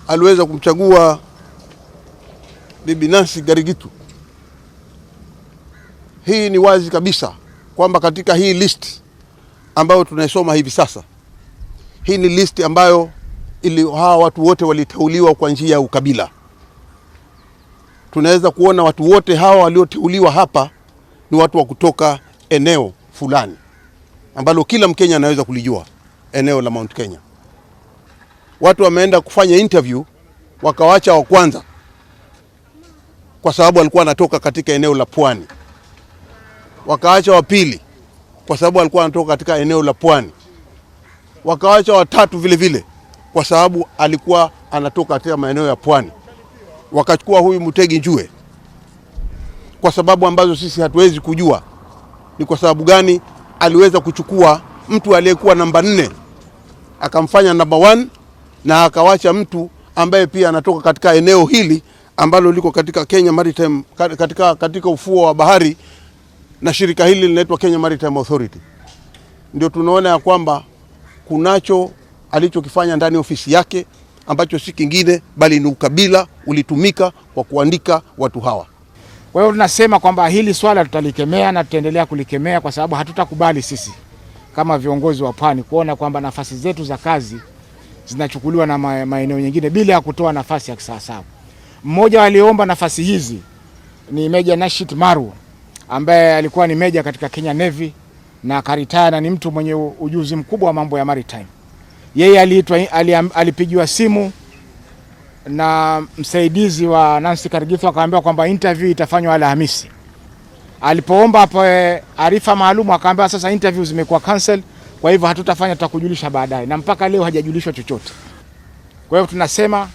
Aliweza kumchagua Bibi Nancy Karigithu. Hii ni wazi kabisa kwamba katika hii list ambayo tunaisoma hivi sasa, hii ni list ambayo ili hawa watu wote waliteuliwa kwa njia ya ukabila. Tunaweza kuona watu wote hawa walioteuliwa hapa ni watu wa kutoka eneo fulani ambalo kila Mkenya anaweza kulijua, eneo la Mount Kenya. Watu wameenda kufanya interview wakawacha wa kwanza kwa sababu alikuwa anatoka katika eneo la pwani, wakaacha wa pili kwa sababu alikuwa anatoka katika eneo la pwani, wakawacha watatu vile vile kwa sababu alikuwa anatoka katika maeneo ya pwani. Wakachukua huyu Mutegi Njue kwa sababu ambazo sisi hatuwezi kujua ni kwa sababu gani aliweza kuchukua mtu aliyekuwa namba 4 akamfanya namba 1 na akawacha mtu ambaye pia anatoka katika eneo hili ambalo liko katika Kenya Maritime, katika ufuo wa bahari, na shirika hili linaitwa Kenya Maritime Authority. Ndio tunaona ya kwamba kunacho alichokifanya ndani ya ofisi yake ambacho si kingine bali ni ukabila ulitumika kwa kuandika watu hawa. Kwa hiyo tunasema kwamba hili swala tutalikemea na tutaendelea kulikemea kwa sababu hatutakubali sisi kama viongozi wa pwani kuona kwamba nafasi zetu za kazi zinachukuliwa na maeneo nyingine bila ya kutoa nafasi ya kisawasawa. Mmoja aliomba nafasi hizi ni Meja Nashit Maru ambaye alikuwa ni meja katika Kenya Navy na akaretire na ni mtu mwenye ujuzi mkubwa wa mambo ya maritime. Yeye alipigiwa simu na msaidizi wa Nancy Karigithu akaambiwa kwamba interview itafanywa Alhamisi. Alipoomba hapo arifa maalum akaambiwa sasa interview zimekuwa cancel, kwa hivyo hatutafanya, tutakujulisha baadaye, na mpaka leo hajajulishwa chochote. Kwa hiyo tunasema